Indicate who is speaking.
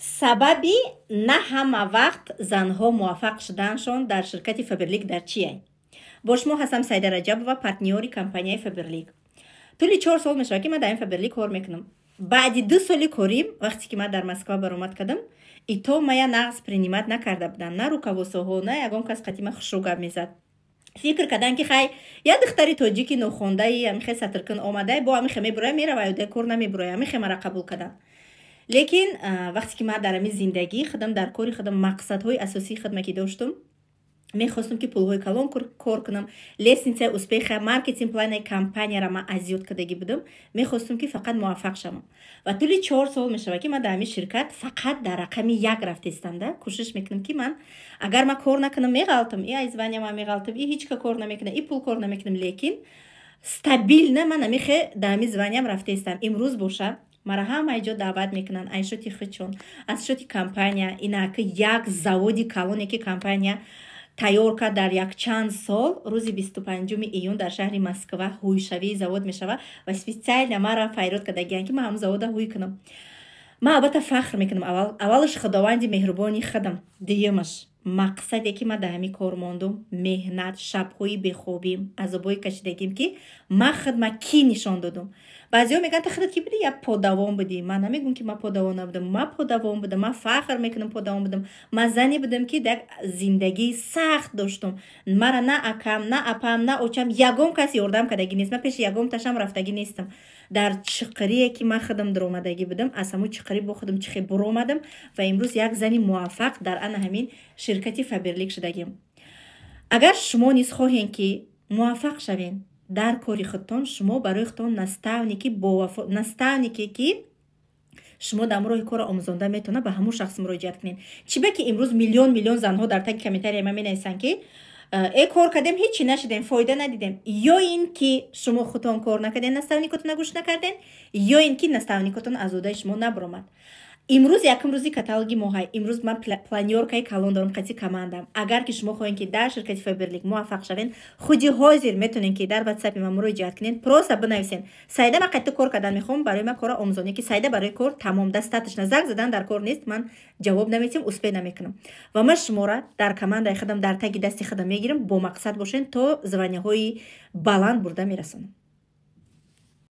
Speaker 1: Сабаби на ҳама вақт занҳо муваффақ шуданашон дар ширкати Фаберлик дар чие? Бо шумо ҳастам Саида Раҷабова, партнёри компанияи Фаберлик. Тӯли 4 сол мешавад, ки ман дар ин Фаберлик кор мекунам. Баъди 2 соли корим, вақте ки ман дар Москва баромад кардам, ито мая нағз принимать накарда буданд, на руководствоҳо, на ягон кас қати ма хушрӯ гап мезад. Фикр карданд, ки хай, як духтари тоҷики нохондаи амихе сатркун омадай, бо амихе мебуроя, мерава, кор намебуроя. Амихе мара қабул карданд. Лекин вақте ки ман дар ҳамин зиндагии худам, дар кори худам, мақсадҳои асосии худма ки доштум, мехостум, ки пулҳои калон кор кунам, лестницаи успеха, маркетинг планаи компанияра ман азёд кардагӣ будам, мехостум, ки фақат муваффақ шавам. Ва тӯли 4 сол мешавад, ки ман дар ҳамин ширкат фақат дар рақами як рафтестам да. Кӯшиш мекунам, ки ман агар ман кор накунам, меғалтам, и аз звания ман меғалтам, и ҳеч ка кор намекунам, и пул кор намекунам, лекин стабильно ман амихе дар ҳамин званиям рафтестам. Имрӯз боша, мара ҳамаи ҷо даъват мекунанд, аз шоти худшон, аз шоти компания. Инаки як заводи калоне, ки компания тайёр кард дар якчанд сол, рӯзи 25-уми июн дар шаҳри Москва ҳуйшавии завод мешавад ва специально мара файрод кардагиянд, ки ман ҳамн завода ҳуй кунам. Ман албатта фахр мекунам. Аввалаш Худованди меҳрубони худам, дуюмаш мақсаде, ки ман дар ҳамин кор мондум, меҳнат, шабҳои бехобим, азобҳои кашидагим, ки ман худма кӣ нишон додум. Баъзеҳо мегӯянд: «Ту худат кӣ будӣ? Як подавон будӣ». Ман намегӯм, ки ман подавон набудам. Ман подавон будам, ман фахр мекунам, подавон будам. Ман зане будам, ки дар зиндагии сахт доштум. Мара на акам, на апам, на очам, ягон кас ёрдам кардагӣ нест. Ман пеши ягон ташам рафтагӣ нестам. Дар чиқирие, ки ман худам дуромадагӣ будам, аз ҳамун чиқирӣ бо худам чихе буромадам ва имрӯз як зани муваффақ дар ана ҳамин ширкати Фаберлик шудагим. Агар шумо низ хоҳем, ки муваффақ шавем дар кори худтон, шумо барои худтон наставники бовафо, наставнике, ки шумо дар роҳи корро омӯзонда метавонад, ба ҳамун шахс муроҷиат кунед. Чӣ ба ки имрӯз миллион миллион занҳо дар таги комментария ма менависанд, ки кор кардем, ҳечи нашидем, фоида надидем? Ё ин ки шумо худтон кор накардем, наставникотон гӯш накардем, ё ин ки наставникотон аз уҳдаи шумо набаромад. Имрӯз якум рӯзи каталоги моҳай. Имрӯз ман планёркаи калон дорам қати командам. Агар ки шумо хоҳем, ки дар ширкати Фаберлик муваффақ шавен, худи ҳозир метавонем, ки дар ватсапи ман муроҷиат кунед. Просто бинависен: «Сайда, ман қайта кор кардан мехоҳам, барои ман корро омӯзонӣ». Ки Сайда барои кор тамом, достаточно, занг задан дар кор нест, ман ҷавоб наметиҳам, успеть намекунам. Ва ман шуморо дар командаи худам, дар таги дасти худам мегирам, бо мақсад бошен, то званияҳои баланд бурда мерасонам.